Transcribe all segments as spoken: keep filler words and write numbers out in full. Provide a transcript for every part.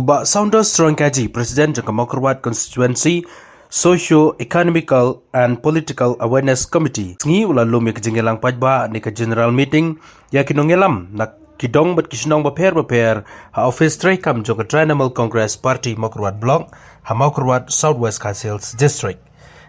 Bah Saunders Soyinka, President jong ka Mawkyrwat Constituency Socio Economical and Political Awareness Committee, sngi u la lum ïa ka jingïalang paidbah ne ka general meeting ïa ki nongïalam na ki dong bad ki shnong bapher bapher ha office treikam jong ka Trinamool Congress Party Mawkyrwat Block ha Mawkyrwat, South West Khasi Hills District.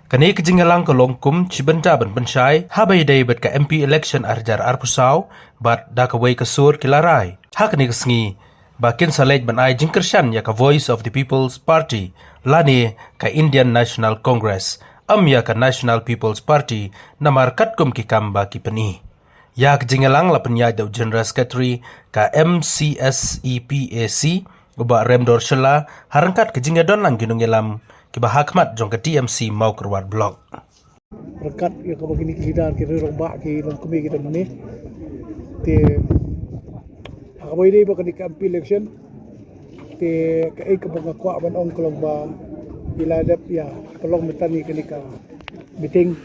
Kane ka jingïalang ka long kum shi bynta ban pynshai haba ïadei bad ka M P election ar hajar arphew saw bad da kawei ka sur ki la rai ha kane ka sngi ba kin sa leit ban ai jingkyrshan ïa ka Voice of the People's Party lane ka Indian National Congress, ym ïa ka National People's Party, namar katkum ki kam ba ki pyni. Ïa ka jingïalang la pynïaid da u General Secretary ka M C S E P A C, u Bah Remdor Shylla, ha ryngkat ka jingïadon lang ki nongïalam kiba ha khmat jong ka T M C Mawkyrwat Block. Ryngkat ïa kaba kine ki leader ki rangbah ki long kmie ki don hangne. Te ha kaba ïadei bad kane ka M P election, te kaei kaba nga kwah ban ong ka long ba ngi la dep ïa pynlong mynta ïa kane ka meeting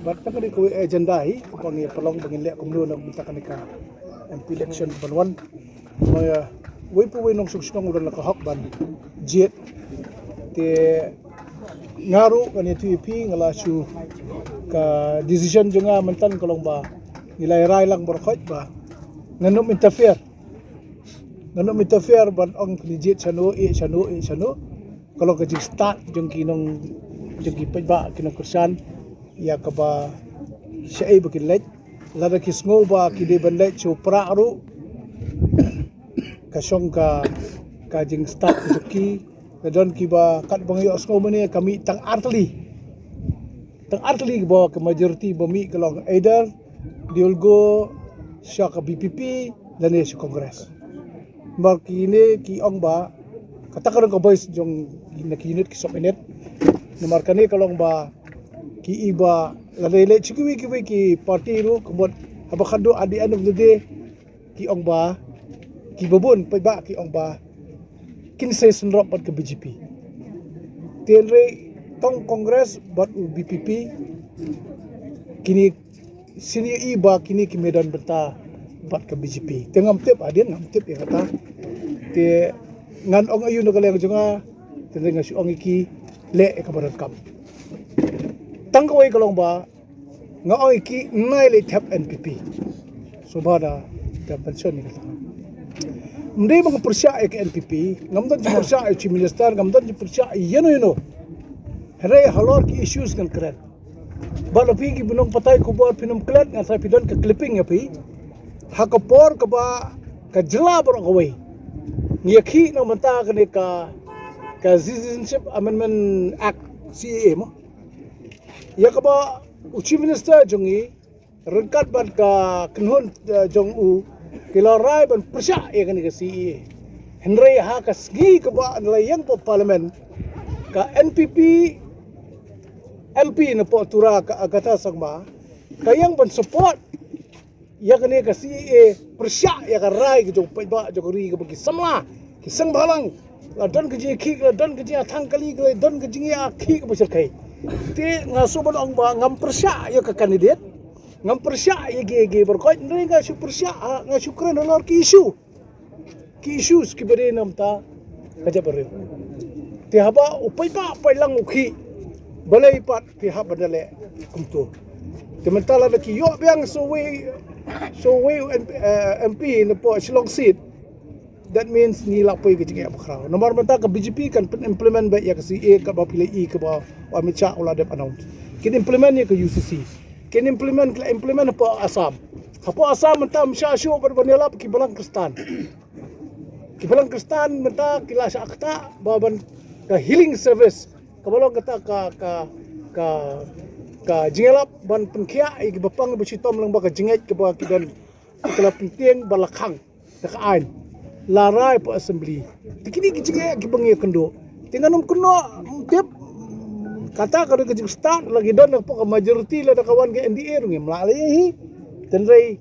bad tang kane kawei agenda hi kaba ngi pynlong ba ngin leh kumno na mynta kane ka M P election ban wan. Ba wei pa wei nongshong shnong u don la ka hok ban jied. Te nga ruh ngan ïathuh ïa phi, nga la shu, ka decision jong nga mynta ka long ba ngi la rai lang baroh khoit ba ngan ym interfere. Ngan ym interfere ban ong phin jied shano, ïeh shano, ïeh shano. Ka long ka jingstad jong ki nong, jong ki paidbah, ki nongkyrshan ïa kaba shaei ba kin leit. Lada ki sngew ba ki dei ban leit sha u Prah ruh, ka shong ka, ka jingstad ka jong ki. Ka don kiba katba nga ïohsngew mynne ka mih tang artylli. Tang artylli ba ka majority ba mih ka long either they will go sha ka V P P lane sha Congress. Namar kine ki ong ba kata ka dang ka voice jong na ki unit ki sub unit. Namar kane ka long ba ki i ba lada leit sha kiwei kiwei ki party ruh ka mut haba khadduh at the end of the day ki ong ba, kiba bun paidbah ki ong ba kin sa ïasynrop bad ka B J P. Te hynrei tang Congress bad u V P P kine sien i ba kine ki mih don bynta bad ka B J P. Te ngam tip, hadien ngam tip ïa kata. Te ngan ong aïu na ka liang jong nga, te nga shu ong ïa ki leh ïa kaba donkam. Tang kawei ka long ba nga ong ïa ki, nai leit thep N P P. Sngewbha da, da mention ïa kata. Ym dei ba nga pyrshah ïa ka N P P, ngam don jingpyrshah ïa u Chief Minister, ngam don jingpyrshah ïa ino ino. Hynrei halor ki issues ngan kren. Bad lada phi kiba nongpathai khubor phin ym klet, nga tharai phi don ka clipping ïa phi. Ha ka por kaba ka jylla baroh kawei ngi ïakhih na bynta kane ka, ka Citizenship Amendment Act, C A A mo. Ïa kaba u Chief Minister jong ngi ryngkat bad ka kynhun, eh, jong u ki la rai ban pyrshah ïa kane ka C A A. Hynrei ha ka sngi kaba la ïeng hapoh Parliament, ka N P P M P na poh Tura, ka Agatha Sangma, ka ïeng ban support ïa kane ka C A A, pyrshah ïa ka rai ka jong paidbah jong ka ri kaba ki samla, ki seng bhalang, la don ka jingïakhih, la don ka jingïathang kali, la don ka jingïakhih kaba shyrkhei. Te nga shu ban ong ba ngam pyrshah ïa ka candidate, ngam pyrshah ïa ki, ïa ki baroh khoit, hynrei nga shu pyrshah, ah, nga shu kren halor ki issue. Ki issues kiba dei na bynta ka jaitbynriew. Te haba u paidbah pait lang u khih, balei pat phi hap ban da leh kumto. Te mynta lada ki ïoh biang sa uwei, sa uwei u M P, eh, M P na poh Shillong seat, that means ngi la poi ka jingeh bakhraw. Namar mynta ka B J P kan pyn implement beit ïa ka C A A kaba phi la i kaba u Amit Shah u la dep announce. Kin implement ïa ka U C C. Kin implement, ki la implement hapoh Assam. Hapoh Assam mynta ym shah shuh ban, ban ïalap ki balang Khristan. Ki balang Khristan mynta ki la shah ktah ba ban ka healing service, kaba long kata ka, ka, ka, ka jingïalap ban pynkhiah ïa kiba pang ba shitom lyngba ka jingngeit kaba ki don, ki la pyntieng ba la khang da ka aiñ, la rai hapoh Assembly. Te kine ki jingeh kiba ngi ïakynduh. Te ngan ym kynnoh, ym tip, kata ka dei ka jingstad, la ki don hapoh ka majority, lada ka wan ka N D A ruh ngim lah leh hi. Te hynrei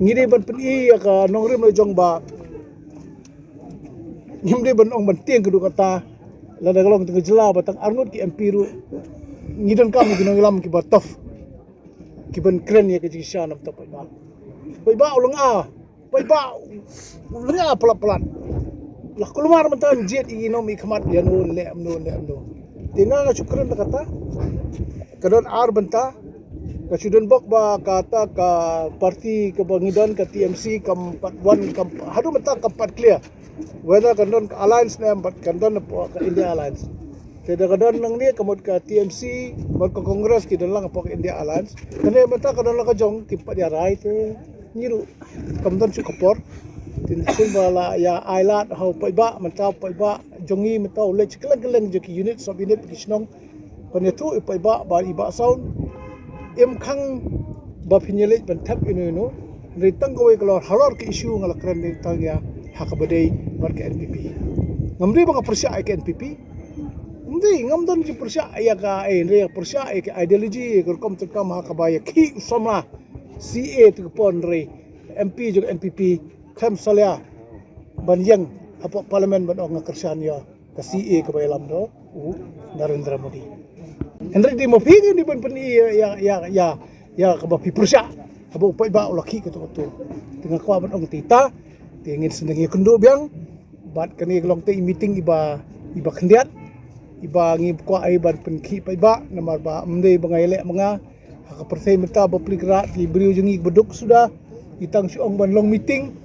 ngi dei ban pyni ïa ka nongrim la jong ba ngim dei ban ong ban tieng ka duk kata, lada ka long tang ka jylla ba tang arngut ki M P ruh ngi donkam ki nongïalam kiba tough, kiban kren ïa ka jingshisha na bynta paidbah. Paidbah u lynga, paidbah u lynga palat palat. La kulmar mynta jied i nom i khmat ïa no leh mno leh mno. Te nga nga shu kren da kata. Ka don ar bynta. Ka shu don bok ba kata ka parti kaba ngi don ka T M C kam pat wan kam haduh mynta kam pat clear whether kan don ka alliance ne em bad kan don ka India Alliance. Te da ka don nangne ka mut ka T M C bad ka Congress ki don lang ka India Alliance. Kane mynta ka don lang ka jong ki pat ïa rai te ngi ruh kam don shu ka por. Tin shu ba la ïa ai lad ha u paidbah mynta u paidbah jong ngi mynta u leit kylleng kylleng jong ki unit sub unit ki shnong. Ban ïathuh i paidbah ba i Bah Saun im khang ba phin ïaleit ban thep ino ino. Hynrei tang kawei ka lor halor ka issue nga la kren dei tang ïa ha kaba dei bad ka N P P. Ngam dei ba nga pyrshah ïa ka N P P. Ngam dei ngam don jingpyrshah ïa ka eh hynrei ïa pyrshah ïa ka ideology ïa ka rukom treikam ha kaba ïa khih u samla C A te ka pon hynrei M P jong N P P khlem salia ban ïeng hapoh parliament ban ong nga kyrshan ïa ka C A kaba ïalam da u Narendra Modi. Hynrei dei ma phi ngi ban pyni ïa ïa ïa ïa kaba phi pyrshah haba u paidbah u la khih kato kato. Te nga kwah ban ong te ita te ngin sdang ïa kynduh biang bad kane ka long te i meeting iba iba khyndiat iba ngi kwah ai ban pynkhih paidbah namar ba ym dei ba nga ïaleh ma nga ha ka pyrthei mynta ba pli krat ki briew jong ngi ba duk suda. Ngi tang shu ong ban long meeting.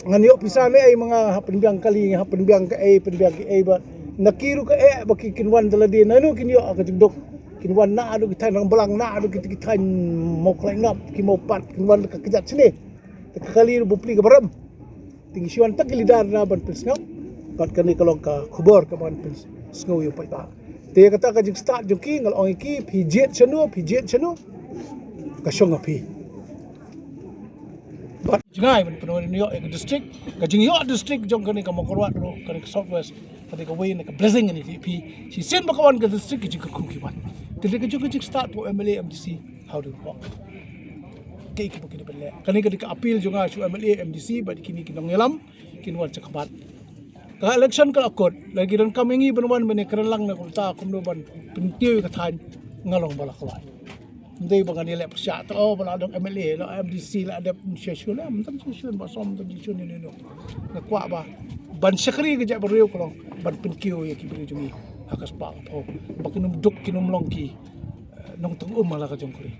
Ngan ïoh pisa ne ai ma nga ha pynbiang kali ha pynbiang ka ei pynbiang ka ei ba na ki ruh ka eh ba ki kin wan da lade na no kin ïoh ha ka jingduk. Kin wan na adu ki thaiñ Rangblang na adu ki ki thaiñ Mawkhlaiñngap ki Mawpat kin wan da ka kjat shane. Da ka kali ruh ba pli ka baram. Te ngi shu wan tang ki leader na ban pynsngew. Bad kane ka long ka khubor ka ban pynsngew ïa u paidbah. Te kata ka jingstad jong ki nga la ong ïa ki phi jied shano phi jied shano ka shong ha phi. Bad jngai ban pynwan ïoh ïa ka district ka jingïoh district jong kane ka Mawkyrwat ruh kane ka South West kane ka wei na ka blessing kane phi phi shisien ba ka wan ka district ka jingkyrkhu ki wan. Te ka jong ka jingstad pynwan M L A M D C how do you walk. Kaei kaba ki dei ban leh. Kane ka dei ka appeal jong nga sha u M L A, M D C bad kine ki nongïalam kin wan shakhmat. Ka election ka la kut, la ki donkam ïa ngi ban wan ban ïakren lang na kumta kumno ban pynkiew ïa ka thaiñ nga long ba la kloi. Ym dei ba ngan ïaleh pyrshah ta oh ba la dang M L A, la M D C, la dep session, ym dang session ba som dang session ïa nino. Nga kwah ba ban shakri ka jaitbynriew ka long ban pynkiew ïa ki briew jong ngi ha ka spah ka phew ba kin ym duk kin ym long ki eh, nongtong um ha la ka jong ka ri.